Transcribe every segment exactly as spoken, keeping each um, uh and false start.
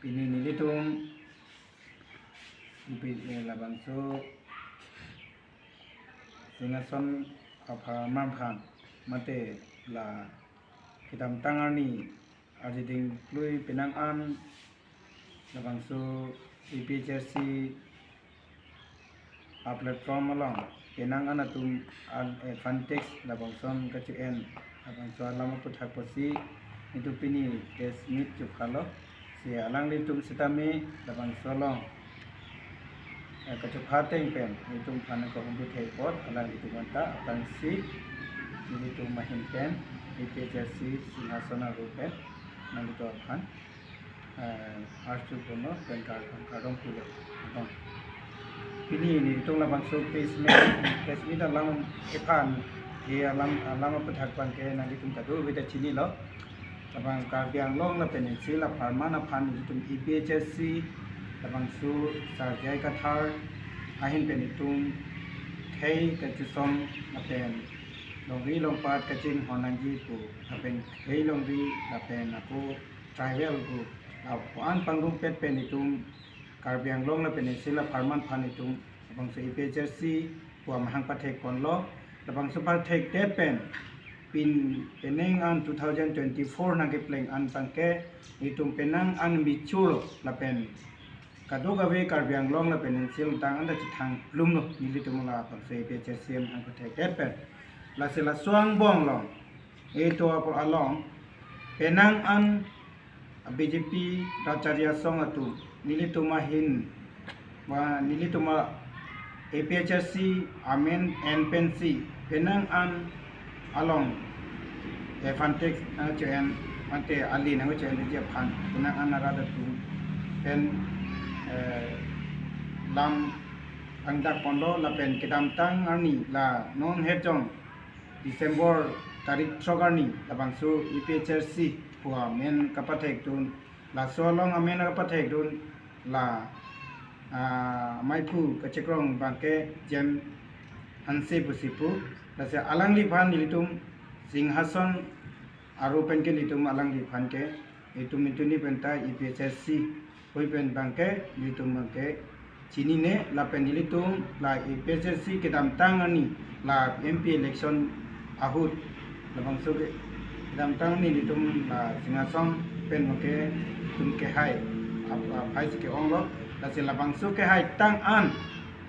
Pini nelitum ipi, eh, labangso Singhason apharman aphan mate la kedamtang arni arjiding klui penang an labangso A P H L C a platform along penang an atum an, eh, fund tax labangson kache-en labangso alam aputhak pusi nelitum pini press meet chephallo. Si alanglitum sitame labangso along, eh, kachepha ateng pen nelitum aphan kahumri thek apot alanglitum anta aphrangsi nelitum ahin pen A P H L C Singhason aru pen nanglitum aphan, eh, arju ponlo pen kar-, kardom pulo. Pini nelitum labangso press meet, press meet alam aphan, eh, alam, alam aputhak abangke nanglitum kadokave ta chinilo. Labang Karbi Anglong lapen NC apharman aphan nelitum A P H L C labangso Sar J I Kathar ahin pen nelitum khei kachesong lapen longri longpat kachinghon nangji pu lapen khei longri lapen ako tribal pu lapu-an pangrumpet pen nelitum Karbi Anglong lapen NC apharman aphan nelitum labangso A P H L C pu amahang pathek ponlo. Labangso pathekdet pen pin penang an two thousand twenty-four nangkepleng an abangke nelitum penang an mature lapen kadokave Karbi Anglong lapen NC adang anta chethang plumlo nelitum labangso A P H L C amahang pathekdet pen. Lasi laso angbong along eto apor along penang an B J P rat charli asong atum nelitum ahin, ba nelitum a A P H L C amen en pensi penang an along, eh, fund tax nangche-en, ante ali nangche-enji aphan penang an arat atum pen, eh, lam angdak ponlo lapen kedamtang arni la non hetjong December tarik throk arni labangso A P H L C pu amen kapathekdun, laso along amen kapathekdun la, ah, maiphu kachekrong abangke Jem Hanse pusi pu, lasi alangliphan nelitum Singhason aru penke nelitum alangliphan ke nelitum nelitum ni penta A P H L C hui pen abangke nelitum abangke chinine lapen nelitum la A P H L C kedamtang arni la M P election ahut labangso ke kedamtang arni nelitum la Singhason pen abangke nelitum kehai ap-, aphai si ke-onglo, lasi labangso kehaitang an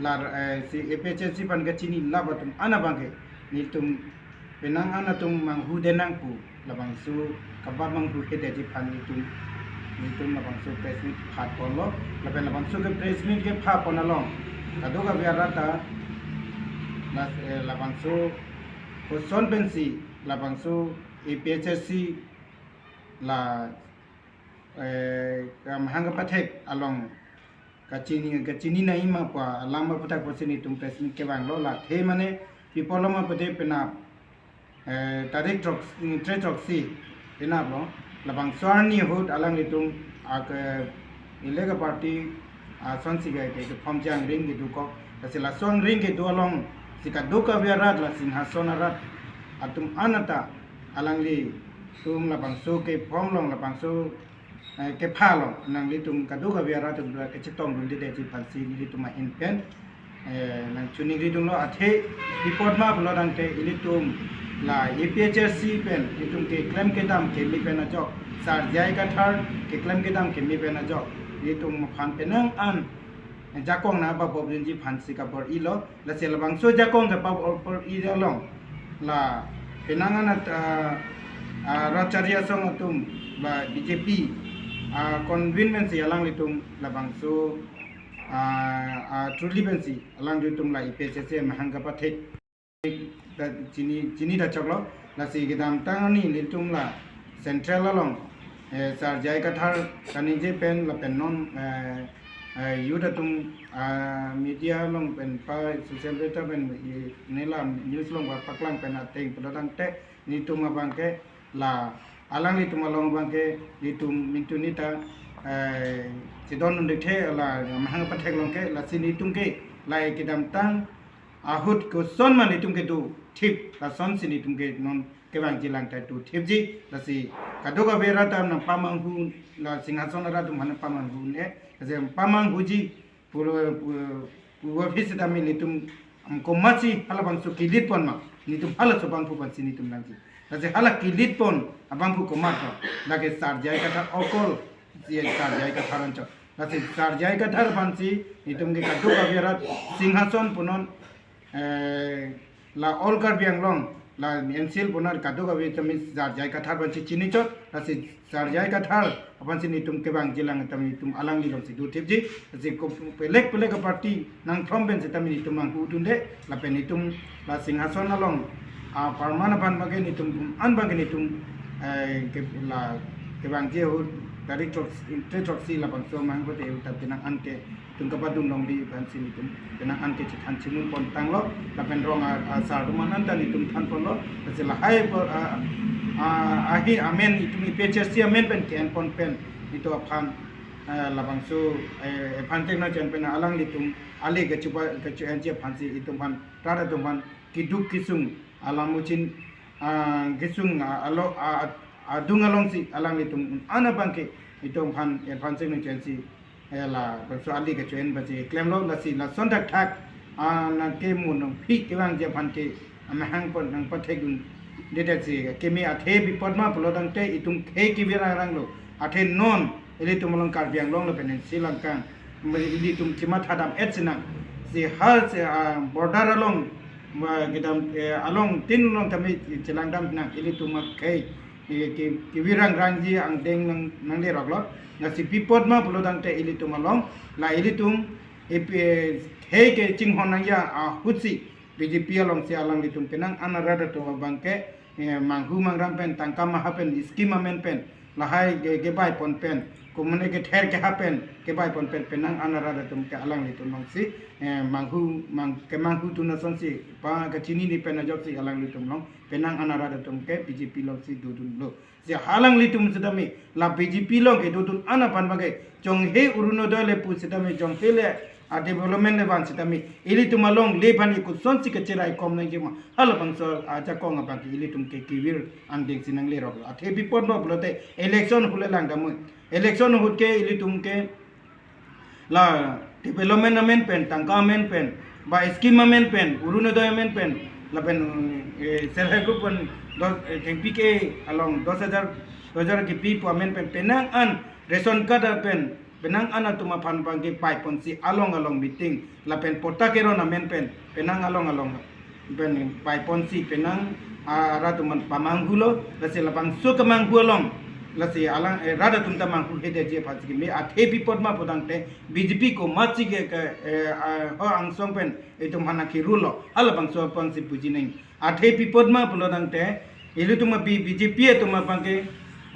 la, eh, si A P H L C aphan kachini lap atum an abangke nelitum penang an atum manghudet nang pu labangso kaba manghuhedetji aphan nelitum, nelitum labangso press meet pha ponlo, lapen labangso ke press meet kepha pon along kadokave arat ta la, eh, labangso koson pensi labangso A P H L C la, eh, amahang kapathek along kachini, kachini nangji ma pu alam aputhak pusi nelitum press meet kevanglo, la athe mane pi apotlo ma pute penap, eh, tarik throk, tre throksi penaplo, labangso arni ahut alanglitum ak, eh, elect aparty asonsi ke, ke, kephomji angring kedokok, lasi laso angring kedo alongsi kadokave arat la Singhason arat atum an anta alanglitum labangso kephom along labangso, eh, kepha along nanglitum kadokave arat atum la kachetongdundedetji aphansi nelitum ahin pen, eh, nangchoningridunlo. Athe pi apot ma pulo tangte ilitum la A P H L C pen itum keklem kedam keme pen ajok, Sar J I Kathar keklem kedam keme pen ajok ilitum aphan penang an jakong nangpabopdunji aphansi kabor-ilo. Lasi labangso jakong kapabor-i along la penang an at, ah, ah, rat charli asong atum la B J P, ah, convene pensi alanglitum labangso, ah, ah, truly pensi alanglitum la A P H L C amahang kapathek ta chini, chini ta choklo. Lasi kedamtang arni nelitum la Central along, eh, Sar J I Kathar kaningje pen lapen non, eh, eh, youth atum, ah, media along pen pa social media pen, eh, nela news along pa paklang pen ateng pulo tangte nelitum abangke la alanglitum along abangke nelitum mintu nita, eh, chedondunde the la amahang pathek along ke, lasi nelitum ke la kedamtang ahut koson ma nelitum kedo thip lasonsi nelitum ke non kevangji lang ta do thipji, lasi kadokave arat atum nangpamanghu, la Singhason arat atum aphan nangpamanghu ne, lasi pamanghuji pulo, pu-, pulo aphi sitame nelitum, um, komatsi halabangso kelitpon ma, nelitum halaso abangphu aphansi nelitum nangji. Lasi hala kelitpon abangphu komat ma, lake Sar J I Kathar okol, si Sar J I Kathar anchot. Lasi Sar J I Kathar aphansi nelitum ke kadokave arat Singhason punon, eh, la All Karbi Anglong, la N C L punon kadokave tame Sar J I Kathar aphansi chinichot, lasi Sar J I Kathar aphansi nelitum kevangji lang tame nelitum alangli alongsi do thipji, lasi ko pelek pelek aparty nangthrom pen sitame nelitum manghu dunde, lapen nelitum la Singhason along, ah, apharman aphan abangke nelitum an abangke nelitum, eh, ke, la kevangji ahut tarik throksi, throksi labangso amahang pote ahut ta penang an ke nelitum kapadun longri aphansi nelitum penang an ke chethan chimun pon tanglo, lapen rong a, asar atum an ta nelitum than ponlo, lasi lahai po, a, a, ahi amen nelitum A P H L C amen pen ke-en pon pen nelitum aphan, eh, labangso, eh, aphan tekna chen pen alanglitum ale kachepa, kache-enji aphansi nelitum aphan, rat atum aphan keduk kesung alam muchin, ah, kesung, ah, alo, ah, adung alongsi alanglitum an abangke nelitum aphan, eh, aphan sing nang chensi, eh, labangso ale kache-en aphansi klemlo, lasi lason thakthak, ah, nangke mo nangphi kevangji aphan ke amahang pon nangpathek dundedet si keme athe pi apot ma pulo tangte nelitum khei kevir rangrang lo, athe non ilitum along Karbi Anglong lapen N C langkang, ilitum chimatha dam-et sinang. Si hal si, ah, border along, ah, kedam, eh, along tin along tame chelang dam nang, ilitum akhei, eh, ke, kevir rangrangji angdeng nang, nanglerok lo. Lasi pi apot ma pulo tangte ilitum along, la ilitum, eh, pi, eh, khei kachinghon nangji ahutsi B J P alongsi alanglitum penang an arat atum abangke, eh, manghu mangram pen, tangka maha pen, scheme amen pen, lahai ke, kebai pon pen, komane kether keha pen, kebai pon pen, penang an arat atum ke alanglitum alongsi, eh, manghu, mang, kemanghu dun asonsi, pa kachinine pen ajoksi alanglitum along, penang an arat atum ke B J P alongsi dodunlo. Si alanglitum sitame, la B J P along kedodun an aphan abangke, jonghe Orunodoi le pu sitame, jonghe le a development le van sitame, ilitum alongle aphan kosonsi kacheraikom nangji ma, halabangso ajakong abangke ilitum ke kevir angdeng si nanglerok. Athe pi apot ma pulote election ahut le lang damnoi. Election ahut ke ilitum ke la development amen pen, tangka amen pen, ba scheme amen pen, Orunodoi amen pen, lapen, eh, self help group pen dos, eh, thengpi ke along dos hajar, dos hajar kepi pu amen pen, penang an ration card pen, penang an atum aphan abangke pai ponsi along along meeting, lapen patta keron amen pen, penang along along pen pai ponsi penang, ah, rat atum aphan pamanghulo, lasi labangso kemanghu along, lasi alang, eh, rat atum ta manghuhedetji aphansi keme athe pi apot ma pulo tangte B J P komatsi ke, ke, eh, ah, ho angsong pen itum aphan akhirulo, halabangso aphansi puji nang. Athe pi apot ma pulo tangte, ilitum a B-, B J P atum abangke,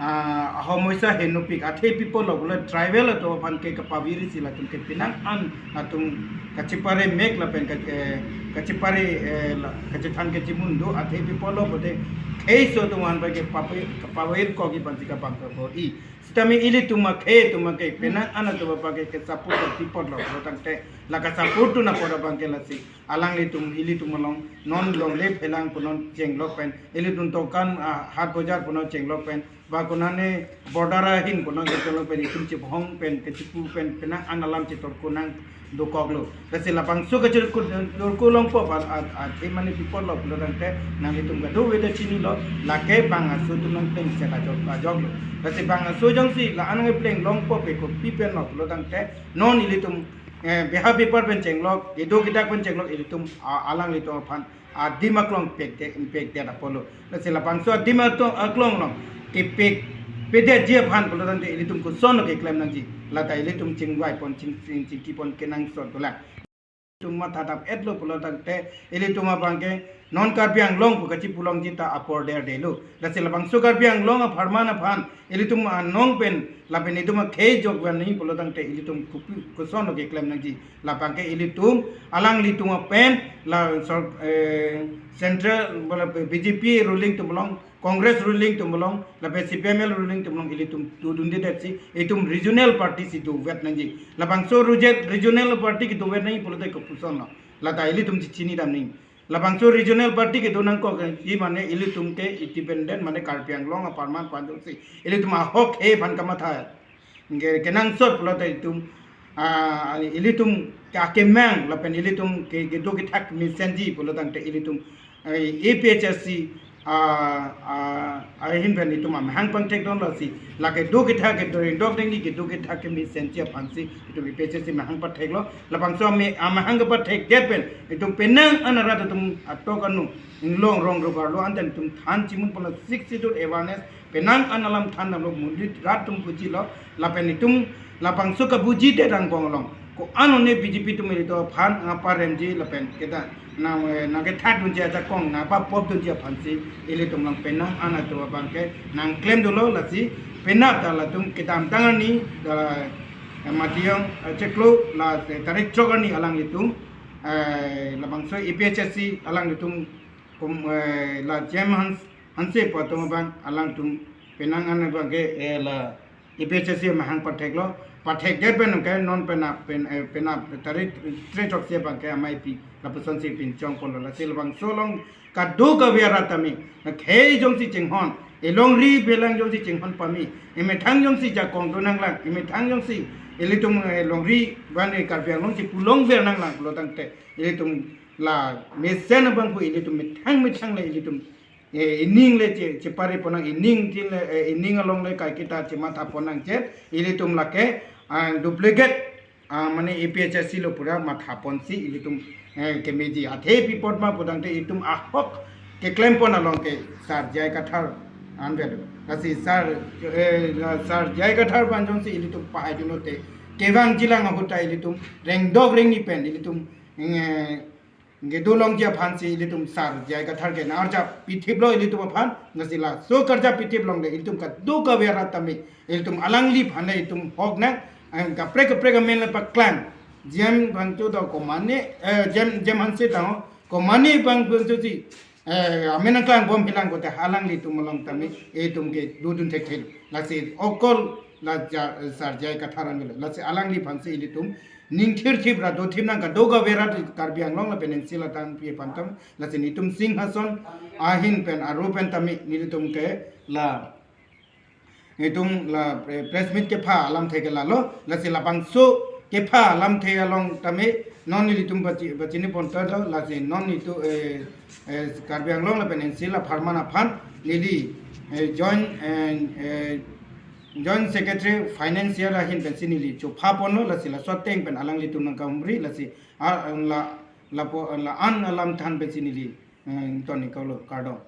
ah, ahomoisa henopik, athe pi apot lo pulo tribal atum aphan ke kapavirsi latum ke penang an atum kachepare mek lapen ka, eh, kachepare, eh, la, kachethan kachimun do, athe pi apot lo pulote kheiso atum aphan abangke papi, kapavirkokji aphansi kabang kabor-i. Sitame ilitum akhei atum ke penang an atum abangke ke support pi apot lo pulo tangte, la ka support dun apot abangke lasi alanglitum, ilitum along non longle phelang punon chenglok pen, ilitum dokan, ah, hat bojar punon chenglok pen, ba konane border ahin punon chenglok pen, itum chiphong pen, kachipu pen, penang an alam chitorku nang dokoklo. Lasi labangso kachitorku longpo ba, a, a, athe mane pi apot lo pulo tangte, nanglitum kadokave ta chinilo, lake bang aso atum nangpleng set ajok, ajoklo. Lasi bang aso jongsi la-an nangpleng longpo pe kopi pen lo pulo tangte, non ilitum eh, beha bepar pen chenglok, kedo kedak pen chenglok, ilitum, ah, alanglitum aphan, ah, adim aklong pekde, pekdet apotlo. Lasi labangso adim ato-, aklong along kepekpedetji aphan pulo tangte ilitum koson lo keklem nangji. Lata ilitum chingvai pon, ching, ching, chingki pon kenangsot dolang. Ilitum matha dam-etlo pulo tangte, ilitum abangke non Karbi Anglong pu kachipu longji ta apor derdelo. Lasi labangso Karbi Anglong apharman aphan, ilitum anong pen, lapen ilitum akhei jok van nangji pulo tangte, ilitum kopi, koson lo keklem nangji. Labangke ilitum, alanglitum apen, la sor-, eh, central, bola B J P ruling atum along, Congress ruling atum along, lapen C P I M L ruling atum along, ilitum dodundedetsi, ilitum regional party si dovet nangji. Labangso ruje-, regional party kedovet nangji pulote kopuson lo. Lata ilitum chichini dam nangji. Labangso regional party kedo nangkok, i mane ilitum ke independent mane Karbi Anglong apharman aphan jongsi ilitum ahok he aphan kamatha ke, kenangsot pulote itum, ah, ilitum ke akemang lapen ilitum ke kedo kethak mesenji pulotangte ilitum, eh, A P H L C, ah, ah, ahin pen itum amahang pangthekdunlo si, lake do kethak kedo indok dengni kedo kethak kemesenji aphansi itum A P H L C mahang patheklo. Labangso ame-, amahang kepathekdet pen itum penang an arat atum atok anu inglong rong rogar lo anten itum than chimun pala Sixth Schedule awareness penang an alam than damlo, monit rat atum bujilo, lapen itum labangso kabuji det angbong along ko-an one B J P atum ilitum aphan nangparemji lapen keta nang, eh, nangkethak dunji ajakong nangpapop dunji aphansi ilitum along penang an atum abang ke nangklemdunlo. Lasi penap ta latum kedamtang arni, da, eh, mati yong, eh, chiklo la, eh, tarik throk arni alanglitum, eh, labangso A P H L C alanglitum kum, eh, la Jem Hans-, Hanse pu atum abang alangtum penang an abang ke, eh, la A P H L C mahang patheklo, pathekdet pen ke non penap pen, eh, penap tarik tre throksi abang ke amei pi lapusonsi pinchong ponlo. Lasi labangso along kadokave arat tame, na khei jongsi chinghon, elongri belang jongsi chinghon pame, emethang jongsi jakong do nanglang, emethang jongsi ilitum, eh, longri bani Karbi Anglong si pulongver nanglang pulotangte ilitum la mesen abang pu ilitum methang methang le ilitum, eh, ining le che, chepari ponnang, ining tin le, eh, ining along le kaiketa chematha ponnang chet, ilitum lake, ah, duplicate, ah, mane A P H L C lo pura matha ponsi ilitum, eh, kemeji. Athe pi apot ma pulotangte itum ahok keklem pon along ke Sar J I Kathar an vedo. Lasi Sar, eh, Sar J I Kathar aphan jongsi ilitum pahai juno te kevangjilang ahut ta ilitum rengdok rengni pen ilitum, eh, kedo longji aphansi ilitum Sar J I Kathar ke nang-arjap pithiplo ilitum aphan, lasi laso karjap pithip along le ilitum kadokave arat tame ilitum alangliphan le ilitum hok nang, em, kaprek kaprek amen le paklang, Jem Bhangcho do komane, eh, Jem, Jem Hanse do komane bang bangcho si, eh, amen nangklangbom hilang kote alanglitum along tame itum ke dodun thekthe. Lasi okol la ja, Sar J I Kathar an lo. Lasi alangliphansi ilitum ning thirthip ra dothip nang kadokave arat Karbi Anglong lapen N C arat tangpi aphan tam. Lasi nelitum Singhason ahin pen aro pen tame nelitum ke la, nelitum la, eh, press meet kepha alamthe ke lalo. Lasi labangso kepha alamthe along tame non nelitum bachi-, bachini ponta do, lasi non nelitum, eh, eh, Karbi Anglong lapen N C apharman aphan neli, eh, joint, eh, eh, Joint Secretary Financial ahin pensi neli chopha ponlo, lasi laso ateng pen alanglitum nangkahumri, lasi a, la, lapu, la-an alam than pensi neli, eh, ton ni kaulo, kardom.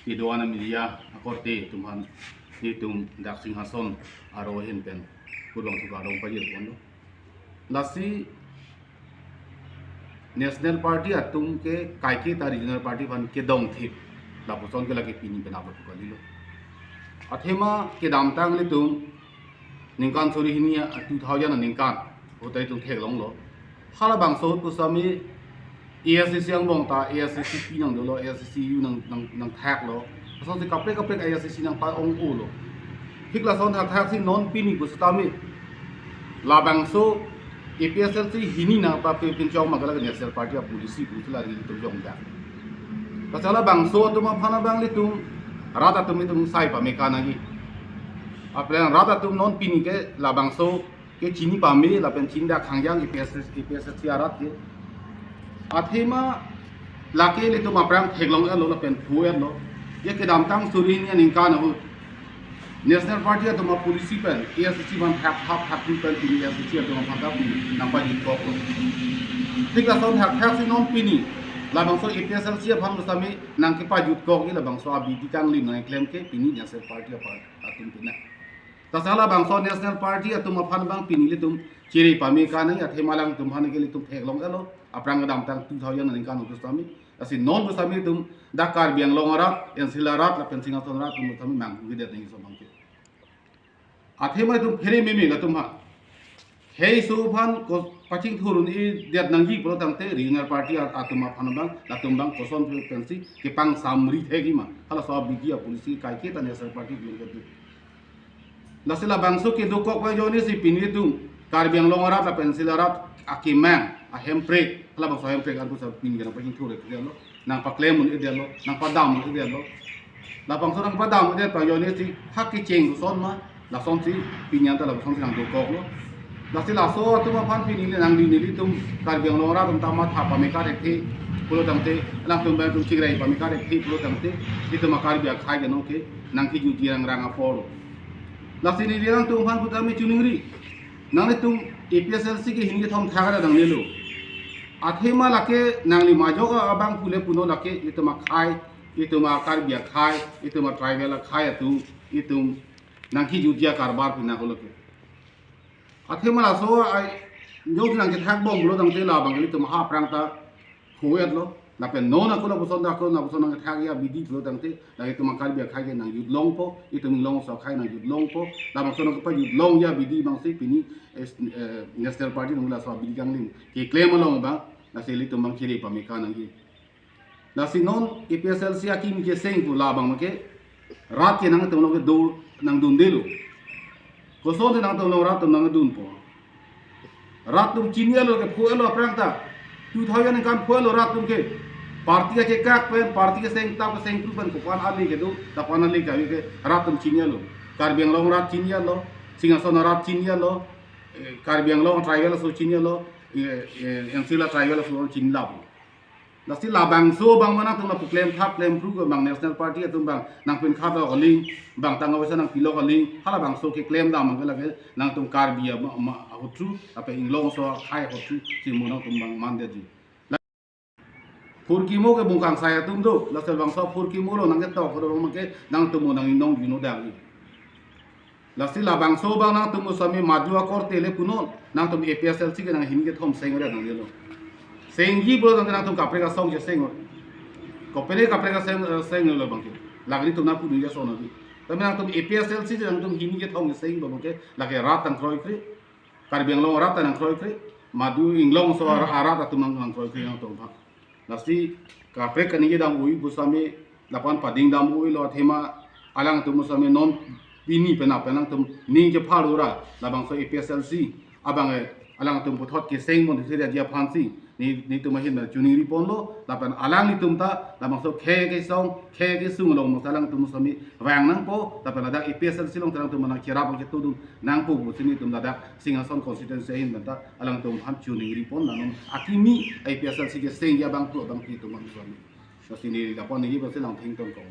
Kedo-an media akorte atum aphan nelitum dak Singhason aro ahin pen kurvangthu kardom pajir ponlo. Lasi National Party atum ke kaiketa regional party aphan kedongthip lapuson ke lake pini penap lapu kalilo. Athema kedamtang ilitum ningkan suri hini a, two thousand aningkan ahut ta itum theklonglo. Halabangso ahut pusitame A I C C angbong ta A I C C P nangdolo, A I C C U nang, nang, nangthaklo. Lasonsi kaprek kaprek A I C C nangpa-ong-olo. Thik lason thakthaksi non pini pusitame labangso A P H L C hini nangpape pinchong ma ke lake National Party a-policy pu si la ilitum jongja. Lasi halabangso atum aphan abang ilitum rat atum itum sai pame kanangji. Aphrang rat atum non pini ke labangso ke chini pame lapen chini dak hangjang A P H L C, A P H L C arat ke. Athema lake ilitum aphrang theklong-etlo lapen phu-etlo. Ya kedamtang suri hini aningkan ahut National Party atum a-policy pen A I C C aphan thak hap thak pen pini A I C C atum aphan ta pini nangpajutkoklo. Thik lason thakthaksi non pini labangso A P H L C aphan pusitame nangkepajutkokji, labangso abidi kanglim nangklem ke pini National Party aphan atum pina. Lasi halabangso National Party atum aphan abang pini ilitum chere pame kanangji, athema alangtum aphan ke ilitum theklong-etlo, aphrang kedamtang two thousand aningkan ahut pusitame. Lasi non pusitame itum dak Karbi Anglong arat, N C arat, lapen Singhason arat atum pusitame manghugidet nangji laso abang ke. Athema itum phere meme latum ha. Heiso aphan ko pachingthur un-edet nangji pulotangte regional party a-, atum aphan abang, latum abang koson pensi kepangsamri thekji ma. Halaso abidi a-policy kaiketa National Party atum kedo. Lasi labangso kedokok bai ajoinesi pini itum Karbi Anglong arat lapen N C arat akemang Ahemprek, halabangso ahemprek anphu sa pini ke nangpachingthur-iklo, nangpaklem un-edetlo, nangpadam un-edetlo. Labangso nangpadam un-edet pajone si ha kecheng koson ma, lasonsi pini anta labangso si nangdokoklo. Lasi laso atum aphan pini neli nangli nelitum Karbi Anglong arat atum ta matha pame kathekthe pulo tangte, alangtum abang atum chingrai pame kathekthe pulo tangte, itum a-Karbi akhei ke nonke nangkejutji rangrang apor. Lasi neli alangtum aphan putame chiningri. Nanglitum A P H L C ke hini kethom thakra nangnelo. Athema lake nangli majok abang pule punon lake itum akhei, itum a-Karbi akhei, itum a-tribal akhei atum, itum nangkejutji akarbar pina ko lake. Athema laso ai jok nangkethak bom pulo tangte labang itum ha aphrang ta phu-etlo. Lapen non ako lapuson ta ako lapuson nangkethakji abidi pulo tangte, lake itum a-Karbi akhei ke nangjutlongpo, itum Inglongso akhei nangjutlongpo. Labangso nangkepajutlongji abidi abangsi pini, eh, eh, National Party nang laso abidi kanglim keklem along abang, lasi ilitum abang chiri pameka nangji. Lasi non A P H L C akimi keseng pu labang ke rat ke nangtum along kedo nangdundelo. Kosonsi nangtum along rat atum nangdunpo? Rat atum chinilo, kephu-etlo aphrang ta. Two thousand ningkan phu-etlo rat atum ke. Party kachekak pen, party keseng tap keseng pru pen kopan ale kedo, tapan ale kave ke rat atum chinilo. Karbi Anglong rat chinilo, Singhason rat chinilo, eh, Karbi Anglong tribal aso chinilo, eh, eh, N C la tribal aso chinilo. Lasi labangso abang ma nangtum lapu klemthap klemphru ke abang National Party atum abang nangpinkhat lo kaling, abang tangka poisa nangpilo kaling, halabangso keklemdam abang ke lake nangtum Karbi ama, ama ahuthu, lapen Inglongso akhei ahuthu si mo nangtum abang mandetji. La-, phurkimo ke bung kangsai atum do, lasi labangso phurkimo lo nangketok abang ke nangtum mo nang inong juno dagi. Lasi labangso abang nangtum mo sami madu akorte le punon, nangtum A P H L C ke nang hini kethom sengre nangnelo. Sengji pulo tangte nangtum kaprek asong cheseng. Kopine kaprek aseng, eh, senglo abang ke. Lake ilitum nangpudun jaso nangji. Tame nangtum A P H L C ke nangtum hini kethom cheseng abang ke, lake rat nangkroikre. Karbi Anglong rat nangkroikre. Madu Inglongso ar-, arat atum nang, nangkroikre nangtum abang. Lasi kaprek kaningje dam-oi pusitame lapu-an pading dam-oilo, athema alangtum pusitame non pini penap alangtum ning kepharura labangso A P H L C abang, eh, alangtum puthot keseng ponthekthedetji aphansi ne, netum ahin chiningri ponlo, lapen alanglitum ta labangso khei kesong khei kesung along mo alangtum pusitame vang nangpo, lapen ladak A P H L C along ta alangtum nangcherap chetudun nangpo pusi netum ladak Singhason constituency ahin pen ta alangtum aphan chiningri pon, la non akimi A P H L C kesengji abang pu abang pi atum aphan pusitame. Lasi ne lapu-an neli pusi langthing tonkok.